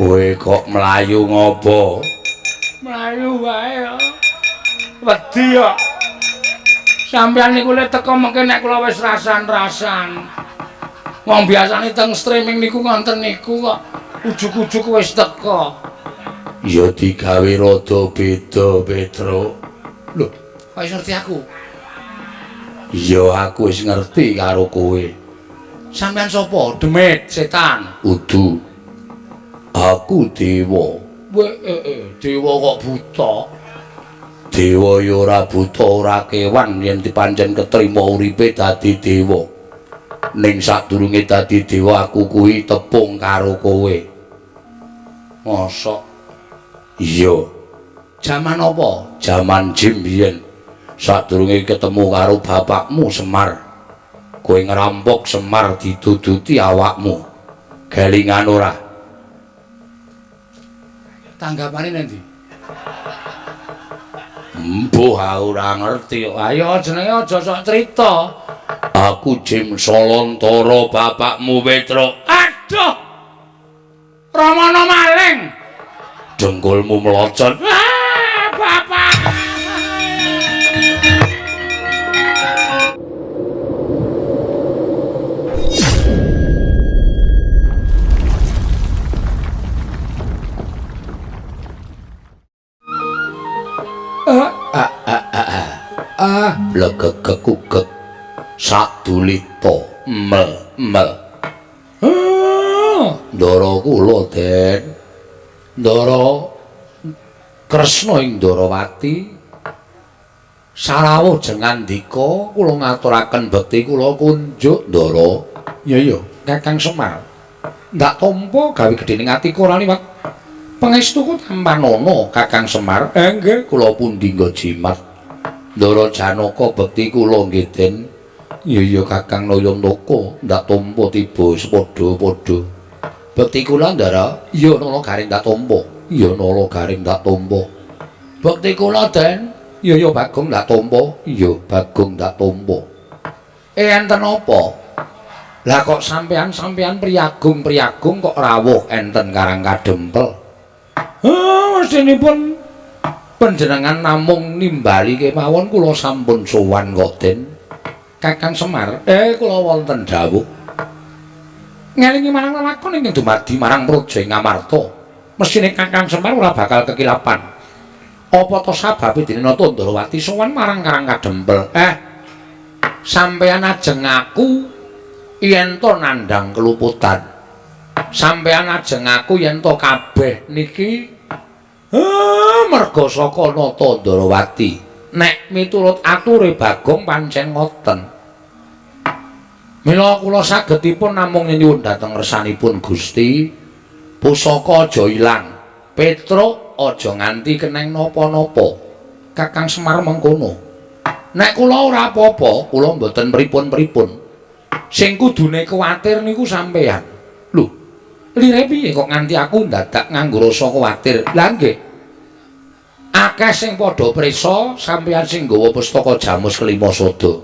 Kowe kok mlayu ngopo? Mlayu wae ya. Wedi kok. Sampeyan niku le teko mengke nek kula wis rasan-rasan. Wong biasane teng streaming niku ngonten niku kok ujug-ujug wis teko. Ya digawe rada beda, Petruk. Lho, kok wis ngerti aku? Ya aku wis ngerti karo kowe. Sampeyan sapa? Demit, setan. Udu. Aku dewa. Dewa kok buta. Dewa ya ora buta, ora kewan yen dipancen ketrima uripe dadi dewa. Ning sadurunge dadi dewa aku kuwi tepung karo kowe. Mosok? Iya. Jaman apa? Jaman jim biyen. Sadurunge ketemu karo bapakmu Semar. Kowe ngerampok Semar diduduti awakmu. Gelingan ora? Tanggapane nendi? Mbuh, ora ngerti. Ayo jenenge aja sok crita. Aku Jim Solontara bapakmu Petruk. Aduh. Ramana maling. Dengkulmu melocot. Ah, bapak. Blegegekugek sadulita mel mel. Ndara kula Den. Ndara Kresna ing Ndarawati sarawuh jengandika kula ngaturaken bekti kula kunjuk Ndara. Iya iya, Kakang Semar. Ndak tampa gawe gedhening atiku ora liwat pangestuku tampanana Kakang Semar. Nggih, kula pundi nggo jimat. Ndara Janaka bekti kula nggih Den. Iya iya Kakang Nayantaka, ndak tampa tiba sepadha-padha. Bekti kula Ndara. Iya Nala Garing ndak tampa. Iya Nala Garing ndak tampa. Bekti kula Den. Iya iya Bagong ndak tampa. Iya Bagong ndak tampa. Enten apa? Lah kok sampean-sampean priyagung-priyagung kok rawuh enten Karang Kadempel? Mestinipun panjenengan namung nimbali kemawon kula sampun sowan kok Den. Kakang Semar, kula wonten dawuh. Ngelingi marang lelakon ingkang dumadi marang Praja Ngamarta. Mesthine Kakang Semar ora bakal kekilapan. Apa to sababe dene Nata Ndarawati sowan marang Karang Kadempel? Sampeyan ajeng ngaku yen to nandhang keluputan. Sampeyan ajeng ngaku yen to kabeh niki merga saka Nata Ndarawati. Nek miturut ature Bagong pancen ngoten. Mila kula sagedipun namung nyuwun dhateng ngersanipun Gusti, pusaka aja ilang, Petruk aja nganti keneng napa-napa. Kakang Semar mengkono. Nek kula ora apa-apa, kula mboten pripun-pripun. Sing kudune kuwatir niku sampeyan. Lho, lire piye kok nganti aku ndadak nganggo rasa kuwatir? Lah nggih. Akeh sing padha prisa sampeyan sing nggawa pustaka Jamus Kelima Sada.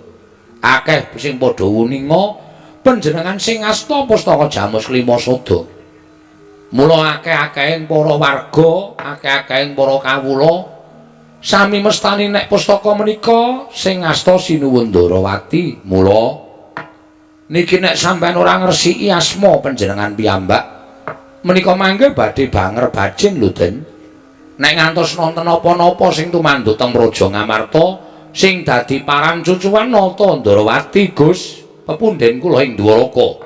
Akeh sing padha wuninga panjenengan sing ngasta pustaka Jamus Kelima Sada. Mula akeh-akehing para warga, akeh-akehing para kawula sami mestani nek pustaka menika sing ngasta Sinuwun Ndarawati. Mula niki nek sampeyan ora ngresiki asma panjenengan piyambak menika mangke badhe banger bajin lho Den. Nek ngantos nonton napa-napa sing tumanduk teng Praja Ngamarta sing dadi paran cucuan Nata Ndarawati Gus, pepunden kula ing Dwaraka.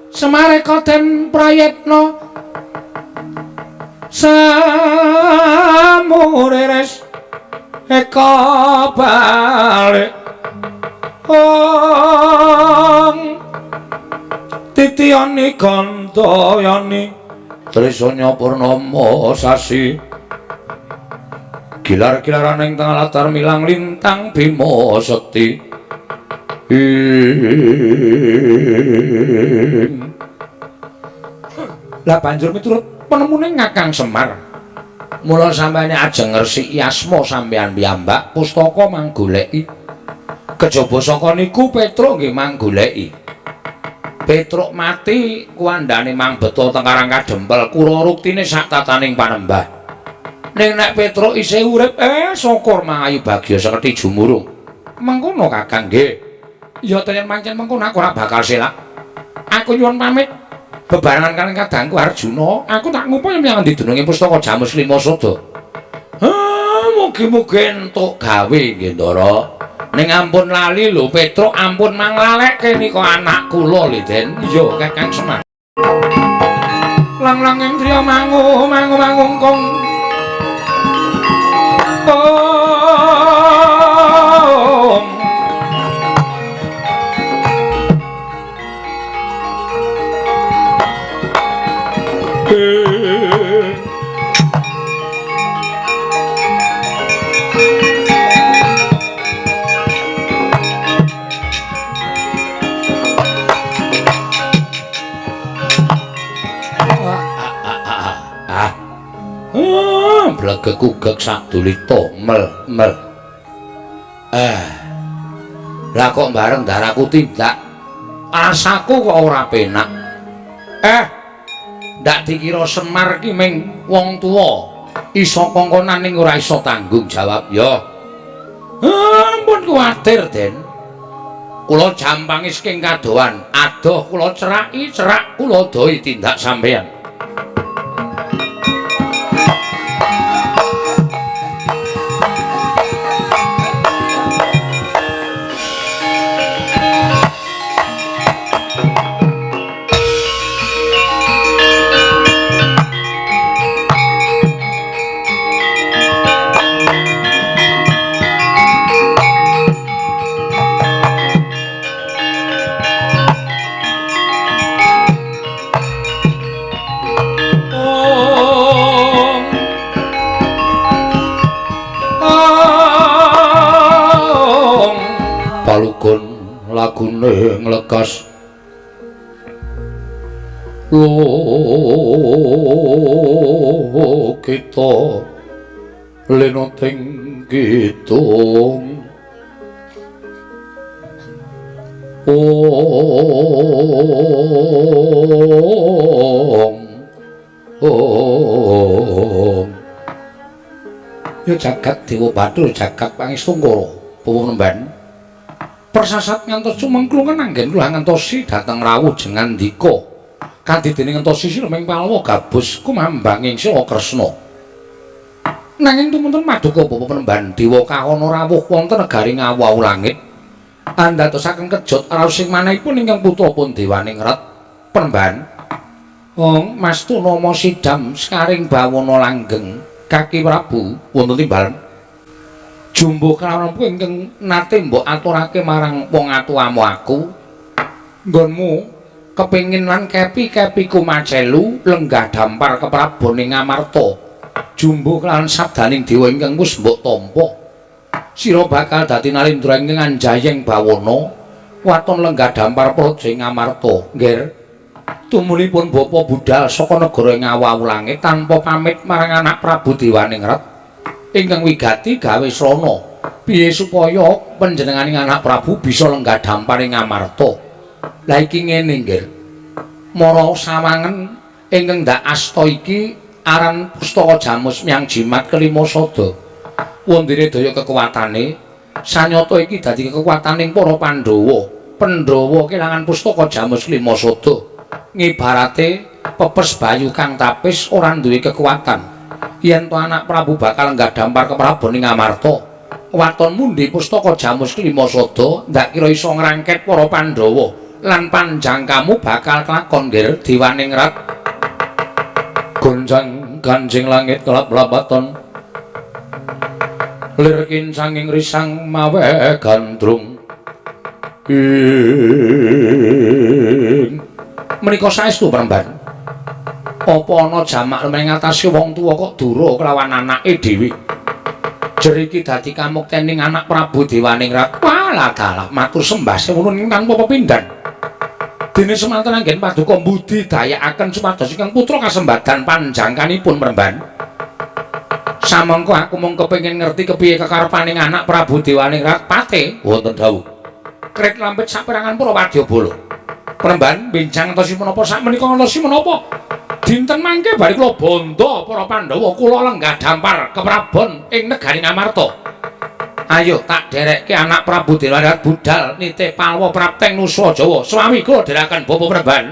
Semareka den prayitna samurires eka balik ong titiyani gandayani Trisanya purnama sasi gilar-gilaran ing tengah latar milang lintang Bima Sekti. Lah banjur miturut penemune Kakang Semar, mula sampeyan ajeng ngresiki asma sampeyan piyambak pustaka manggoleki. Kejaba saka niku Petruk nggih manggoleki. Petruk mati kuandane mang beto teng Karang Kadempel kura ruktine sak tataning panembah. Ning nek Petruk isih urip, syukur mangayu bagya sekerti jumurung. Mengkono Kakang nggih. Ya tenan pancen mengkono aku ora bakal selak. Aku nyuwun pamit bebarengan kaliyan kadangku Arjuna, aku tak ngupaya menyang endi dununge pustaka Jamus Lima Sada. Mugi-mugi entuk gawe nggih Ndara. Ning ampun lali lho Petruk, ampun manglalekke nika anak kula lho Den. Iya Kakang Semar. Lang-lang ing driya mangu mangu mangungkung. Om. Blegegugeg sadulita mel-mel. Lah kok bareng daraku tindak asaku kok ora penak. Ndak dikira Semar ki ming wong tuwa iso kongkonan ning ora iso tanggung jawab ya. Ampun kuwatir Den. Kula jampangi saking kadohan, adoh kula ceraki, cerak kula dohi tindak sampeyan. Lagune nglekas lo kita lenoting kidung ong ong ya jagat Dewa Bathara jagat Pangestungkara puwung nemban persasat ngantos cumengklungen anggen kula ngentosi dhateng rawuh jengandika kanthi dene ngentosi sira ming Palwa gabus kumambanging Sila Kresna. Nanging tumunten maduka bapa penemban dewa kahana rawuh wonten negari Ngawu langit andadosaken kejot raos sing manahipun ingkang putra pun dewaning ret penemban. Wong Mas Tunama sidam sekaring bawana langgeng kaki Prabu wonten timbalan jumbo kalawan ingkang nate mbok aturake marang wong atuamu aku nggonmu kepengin lan kepi-kepiku macelu lenggah dampar keprabon ing Ngamarta jumbo kelawan sabdaning dewa ingkang wis mbok tampa sira bakal dadi nalindra ingkang anjayeng bawana waton lenggah dampar praja ing Ngamarta. Nggih tumulipun bapa budal saka negara Ngawu langit tanpa pamit marang anak Prabu Dewaningrat ingkang wigati gawe srana piye supaya panjenenganing anak Prabu bisa lenggah dampar ing Ngamarta. Lah iki ngene nggih. Mara sawangen ingkang ndak asta iki aran pustaka Jamus Myang Jimat kelima sada. Wondene daya kekuatane sanyata iki dadi kekuataning para Pandhawa. Pandhawa kelangan pustaka Jamus kelima sada. Ngibarate pepes bayu kang tapis ora duwe kekuatan. Yen to anak Prabu bakal lenggah dampar keprabon ing Ngamarta. Waton mundi pustaka Jamus kelima sada ndak kira iso ngrangket para Pandhawa lan panjangkamu bakal kelakon nggih Dewaningrat. Gonjang ganjing langit kelap-lapaton lir kincanging risang mawe gandrung ing menika saestu Premban. Apa ana jamak lumrah ngatasi wong tuwa kok dura kelawan anake dhewe? Jer iki dadi kamuktening anak Prabu Dewaningrat. Walah dalah matur sembah sewuno ing tanpa pepindhan. Dene semanten anggen paduka mbudi dayakaken supados ingkang putra kasembadan panjangkanipun Premban. Samangka aku mung kepengin ngerti kepiye kekarepaning anak Prabu Dewaningrat pate wonten dawuh. Kret lampit saperangan para wadyabala. Penemban bincang ngantosi menapa sak menika ngantosi menapa? Dinten mangke bari kula bondo para Pandhawa kula lenggah dampar keprabon ing negari Ngamarta. Ayo tak derekke anak Prabu Dewanrat budal nitih palwa prapteng nusa Jawa. Swami kula dherekaken Bapak Penemban.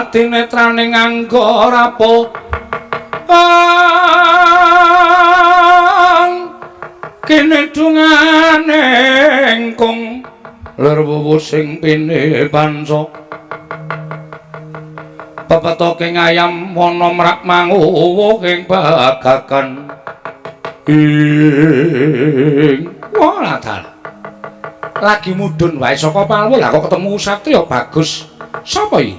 Katinetraning angga rapo kene dungane engkung lir wuwu sing pine panca pepetoke ngayam wana mrak manguwuh ing bagakan ing wah dalah lagi mudhun wae saka Palwa lah kok ketemu satriya bagus sapa iki?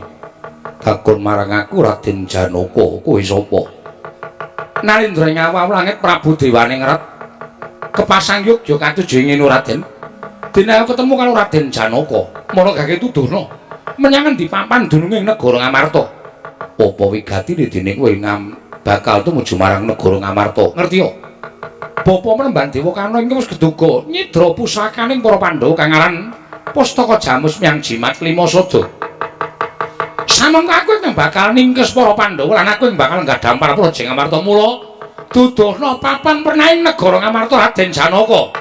Takon marang aku Raden Janaka, kowe sapa? Narendra ing awak langit Prabu Dewaningrat kepasang yogya katuju ing Raden. Dene aku ketemu karo Raden Janaka, mara gage tuduhna menyang endi papan dununge ing negara Ngamarta. Apa wigatine dene kowe bakal tumuju marang negara Ngamarta? Ngerti ya? Bapa Penemban Dewa Karna ing wis geduga nyidra pusakaning para Pandhawa kang aran Pustaka Jamus Myang Jimat Lima Sada. Samangka aku ingkang bakal ningkes para Pandhawa lan aku ing bakal nggadhampar Praja Ngamarta mula duduhna papan pernaing negara Ngamarta Raden Janaka.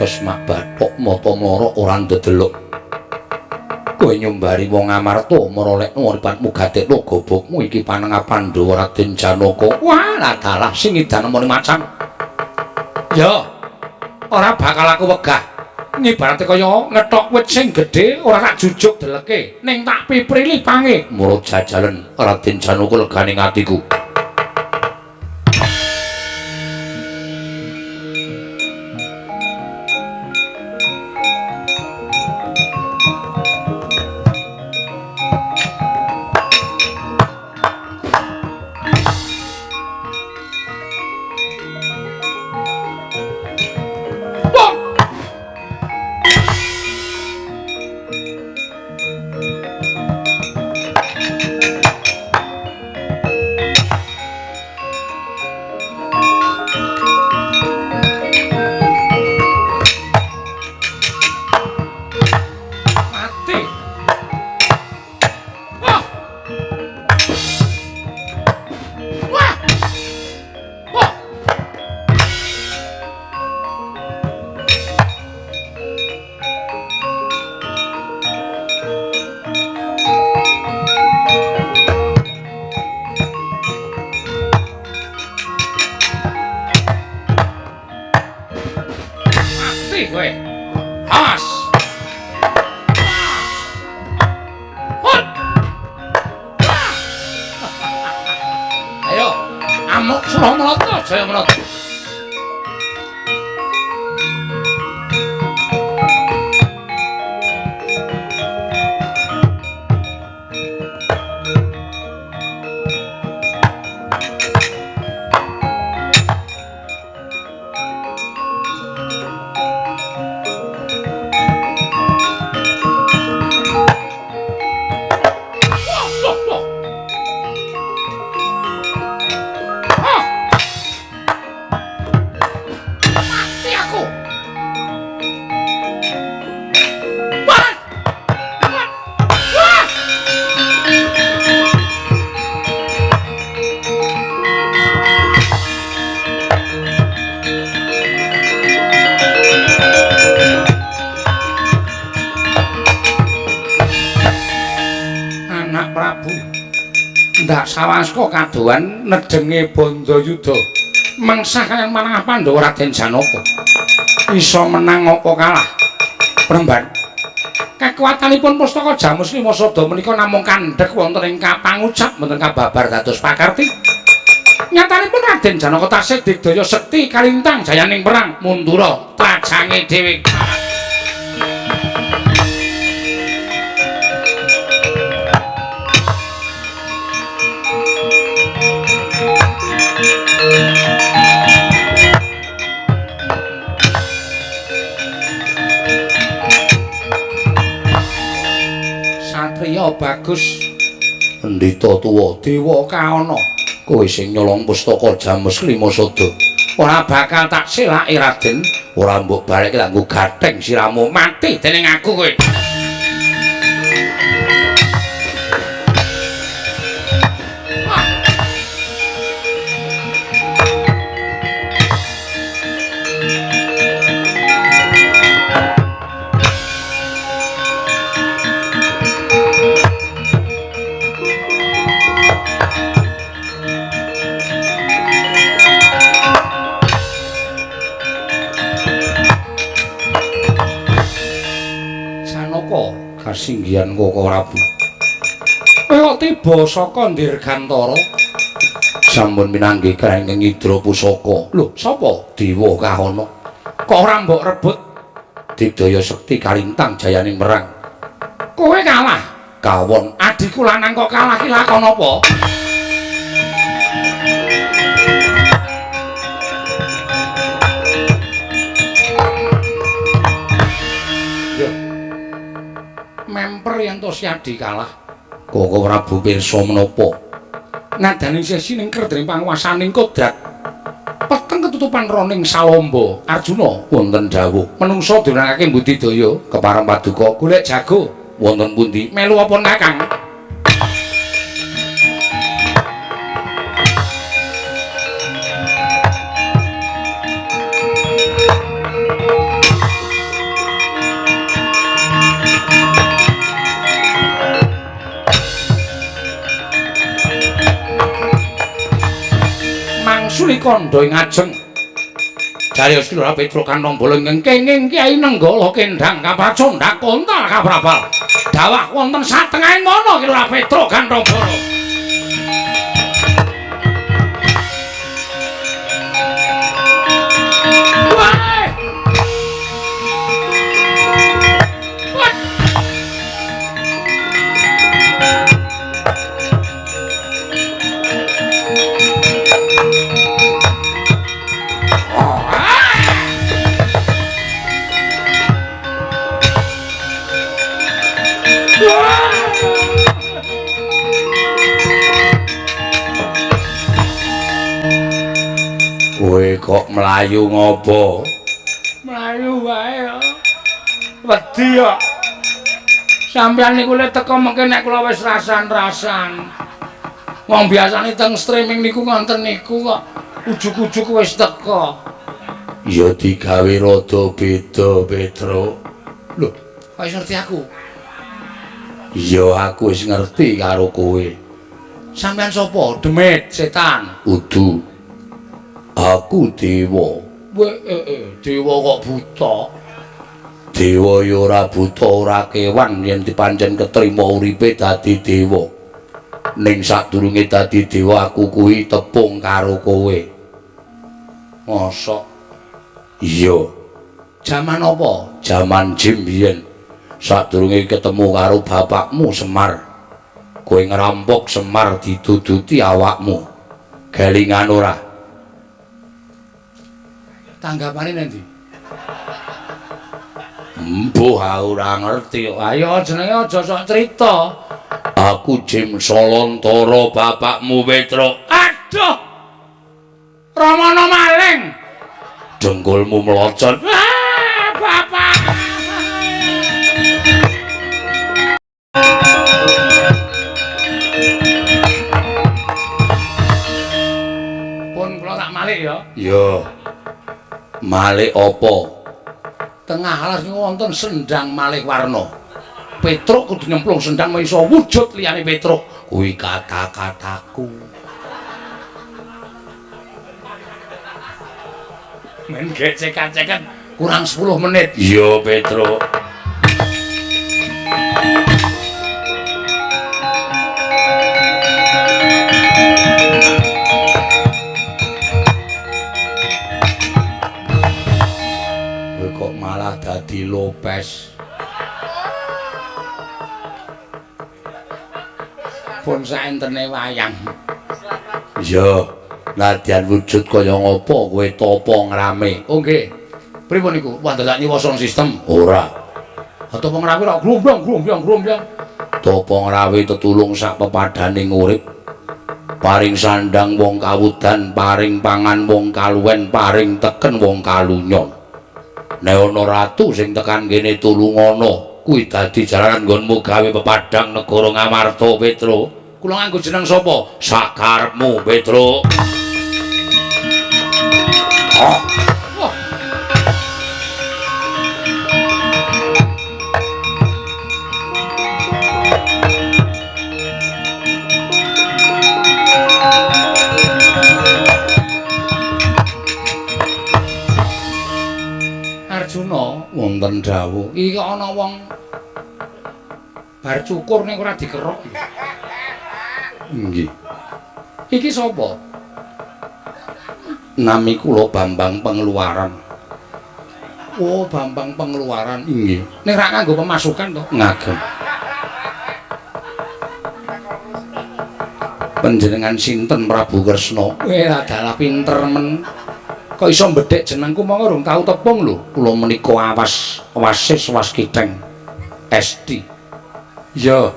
Terus mak bathok mata mara ora ndedelok. Kowe nyumbari wong Ngamarta marolekno uripatmu gatekno gobokmu iki panengah Pandhawa Raden Janaka. Wah, dalah sing edan nemoni macan. Ya, ora bakal aku wegah. Ngibarate kaya ngethok wit sing gedhe ora tak jujuk deleke, ning tak piprili pange. Mula jajalen Raden Janaka legane atiku. Kowe. Awas. Hut. Ayo, amuk Surana. Jaya Menata. Sawaska kadohan nedenge Bandayuda mengsah kaliyan manengah Pandhawa Raden Janaka iso menang apa kalah Premban. Kekuatanipun pustaka Jamus Lima Sada menika namung kandhek wonten ing kapangucap mboten kababar dados pakarti. Nyatanipun Raden Janaka tasih digdaya sekti kalintang jayaning perang mundura trajange dhewe. Satriya bagus pendhita tuwa dewa kaana kowe sing nyolong pustaka Jamus Lima Sada ora bakal tak selake Raden, ora mbok baleke nganggo gatheng siramu mati dening aku kowe. Kasinggihan Koko Prabu. Kowe kok tiba saka Dirgantara? Sampun pinanggih kang ngidra pusaka. Lho, sapa? Dewa Kahana. Kok ora mbok rebut? Digdaya sekti kalintang jayaning perang. Kowe kalah. Kawon adhiku lanang kok kalah ki lakon apa? Memper yen to Siadi kalah. Koko Prabu pirsa menapa? Nadane sesi ning kerdring panguwasaning kodrat. Peteng ketutupan roning Salamba. Arjuna wonten dawuh menungsa diwenangake budidaya kepareng paduka golek jago wonten pundi? Melu apa Kakang? Mangsuli kandha ing ajeng. Jaya Sila Petruk Kantong Bala ingkang kenging Kyai Nenggala kendhang kapracondhak kontal kaprabal. Dawah wonten satengahing mana Ki Lurah Petruk Kantong Bala. Kowe kok mlayu ngopo? Mlayu wae ya. Wedi kok. Sampeyan niku le teko mengke nek kula wis rasan-rasan. Wong biasane teng streaming niku ngonten niku kok ujug-ujug wis teko. Ya digawe rada beda, Petruk. Lho, kok wis ngerti aku? Ya aku wis ngerti karo kowe. Sampeyan sapa? Demit, setan. Udu. Aku dewa. Dewa kok buta? Dewa ya ora buta, ora kewan yen dipancen ketrima uripe dadi dewa. Ning sadurunge dadi dewa aku kuwi tepung karo kowe. Mosok? Iya. Jaman apa? Jaman jim biyen. Sadurunge ketemu karo bapakmu Semar. Kowe ngerampok Semar diduduti awakmu. Gelingan ora? Tanggapane nanti? Mbuh, ora ngerti. Ayo jenenge aja sok crita. Aku Jim Solontara bapakmu Petruk. Aduh. Ramana maling. Dengkulmu melocot. Ah, bapak. Pun kula tak malik ya. Iya. Malik apa? Tengah alas niku wonten sendang malih warna. Petruk kudu nyemplung sendang iso wujud liyane Petruk. Kuwi kata-kataku. Men gecekan-cekan kurang 10 menit. Iya, Petruk. Kowe kok malah dadi Lopez. Pun saentene wayang. Iya, nadyan wujud kaya ngopo kowe tapa ngrame. Oh nggih. Pripun niku? Wah dadak nyiwa sound system? Ora. Tapa ngrawe ora grombyong grombyong grombyong. Tapa ngrawe tetulung sak pepadaning urip. Paring sandang wong kawudan, paring pangan wong kaluwen, paring teken wong kalunyon. Nek ana ratu sing tekan kene tulungana. Kuwi dadi jalaran nggonmu gawe pepadang negara Ngamarta, Petruk. Kula nganggo jeneng sapa? Sakarepmu, Petruk. Oh. Wah. Arjuna wonten dawuh. Iki ana wong bar cukur ning ora dikerok. Nggih. Iki sapa? Nami kula Bambang Pengeluaran. Oh, Bambang Pengeluaran. Nggih. Ning ra nganggo pemasukan to? Ngagem. Panjenengan sinten Prabu Kresna? Adalah pinter men. Kok iso mbedhek jenengku monggo rung tau tepung lho. Kula menika awas wasis waskiteng SD. Ya,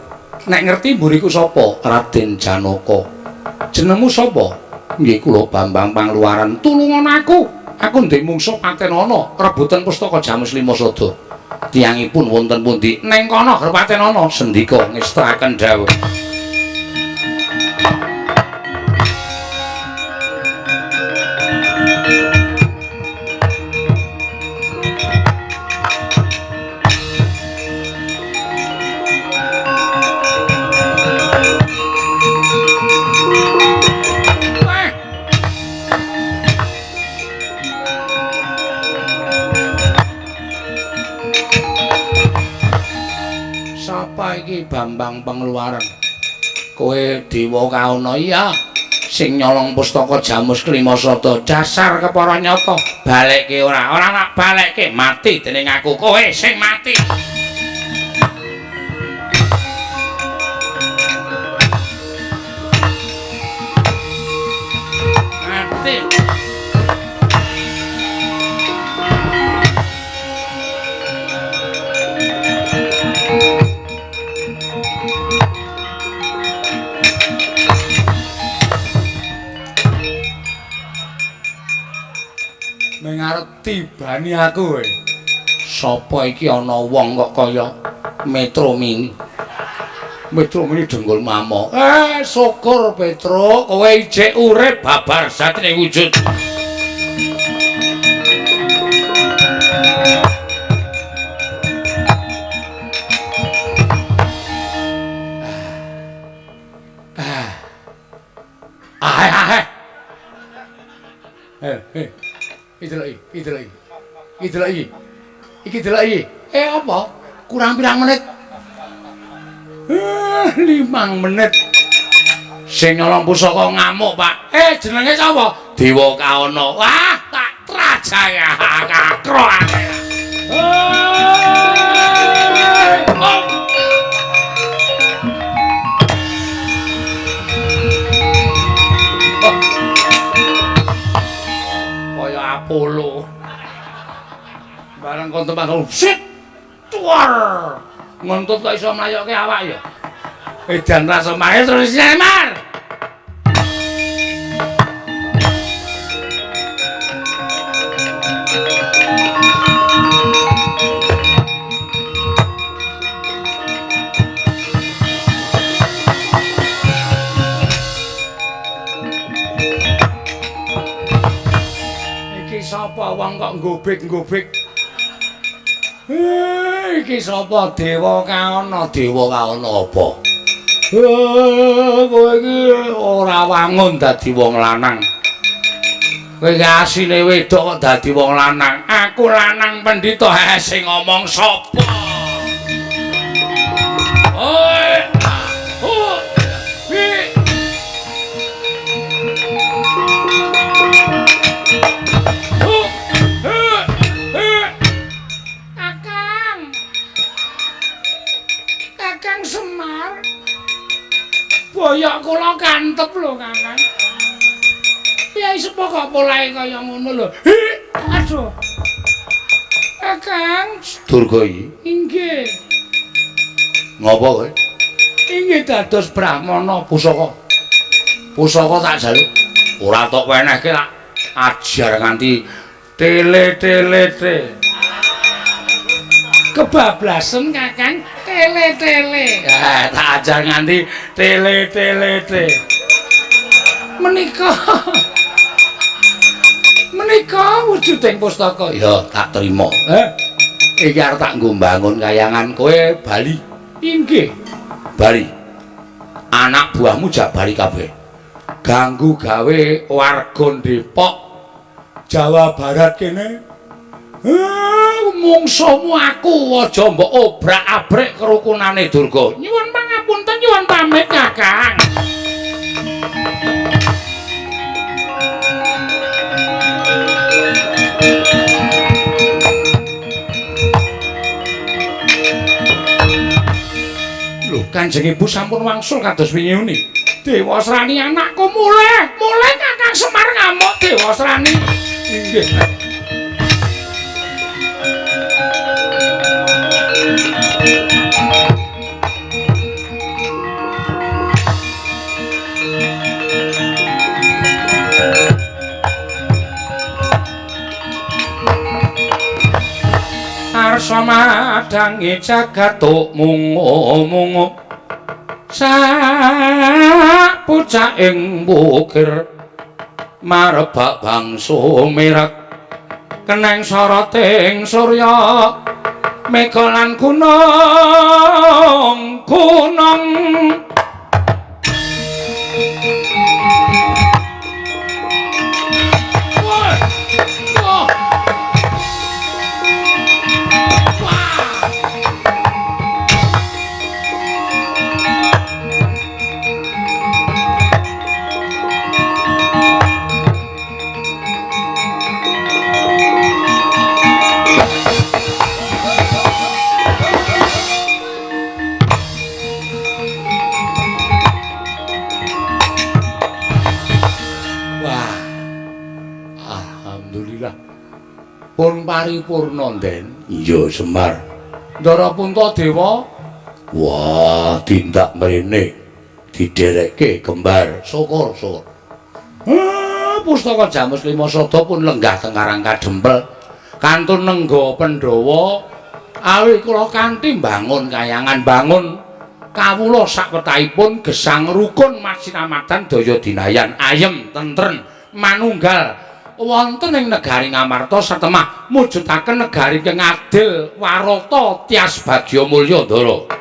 nek ngerti mburiku sapa? Raden Janaka. Jenengmu sapa? Nggih kula Bambang Pangluaran. Tulungan aku. Aku ndek mungsuh patenana rebutan pustaka Jamus Lima Sada. Tiyangipun wonten pundi? Neng kono patenana. Sendika ngestakaken dawuh. Bambang Pengeluaran. Kowe dewa kaono iya sing nyolong pustaka Jamus Klima Sada. Dasar kepara nyata. Balekke ora? Ora tak balekke, mati dening aku. Kowe sing mati. Mati. Mengarep tibani aku kowe. Sapa iki ana wong kok kaya Metro Mini. Metro Mini dengkul mamo. Syukur Petruk, kowe ijek urip babar satine wujud. Iki delok iki. Apa? Kurang pirang menit? 5 menit. Sing nyolong pusaka ngamuk, Pak. Jenenge sapa? Dewa Kaono. Wah, tak Jaya kakro akeh. Kaya Apollo. Bareng kon tempat sit. Tuar. Ngentut kok iso mlayokke awak ya. Edan rasa mae terus Semar. Iki sapa wong kok nggobek-nggobek? Iki sapa dewa kaana? Dewa kaana apa? Kowe iki ora wangun dadi wong lanang. Kowe iki asline wedok kok dadi wong lanang. Aku lanang pendhita. Sing ngomong sapa? Oi, oh, hi. Kakang. Kakang Semar. Boyok kula kantep lho, Kakang. Piye sepo kok polahe kaya ngono lho. Aduh. Kakang Durga iki. Inggih. Ngopo kowe? Inggih dados brahmana pusaka. Pusaka tak jaluk. Ora tok wenehke tak ajar nganti tele-tele-te. Kebablasen Kakang, tele-tele. Tak ajar nganti tele-tele-te. Menika menika wujuding pustaka. Ya, tak terima. Iki arep tak nggo mbangun kayangan kowe bali. Inggih. Bali. Anak buahmu jak bali kabeh. Ganggu gawe warga Depok, Jawa Barat kene. Mungsuhmu aku aja mbok obrak-abrik kerukunane Durga. Nyuwun pangapunten, nyuwun pamit Kakang. Lho, Kanjeng Ibu sampun wangsul kados wingi uni. Dewasrani anakku mulih, mulih Kakang Semar ngamuk Dewasrani. Inggih. Arsa madangi jagat mungu-mungu sak pucaking bukir marebak bangsa mirak keneng soroting surya mega lan gunung gunung. Pun paripurna, Den. Iya, Semar. Ndara Puntadewa. Wah, tindak mrene diderekke kembar. Syukur, syukur. Pustaka Jamus Lima Sada pun lenggah teng Karang Kadempel. Kantun nengga Pandhawa awi kula kanthi mbangun kayangan bangun kawula sakwetahipun gesang rukun masinamadan daya dinayan ayem tentren manunggal wonten ing negari Ngamarta satemah mujudaken negari ingkang adil warata tias bagya mulya Ndara.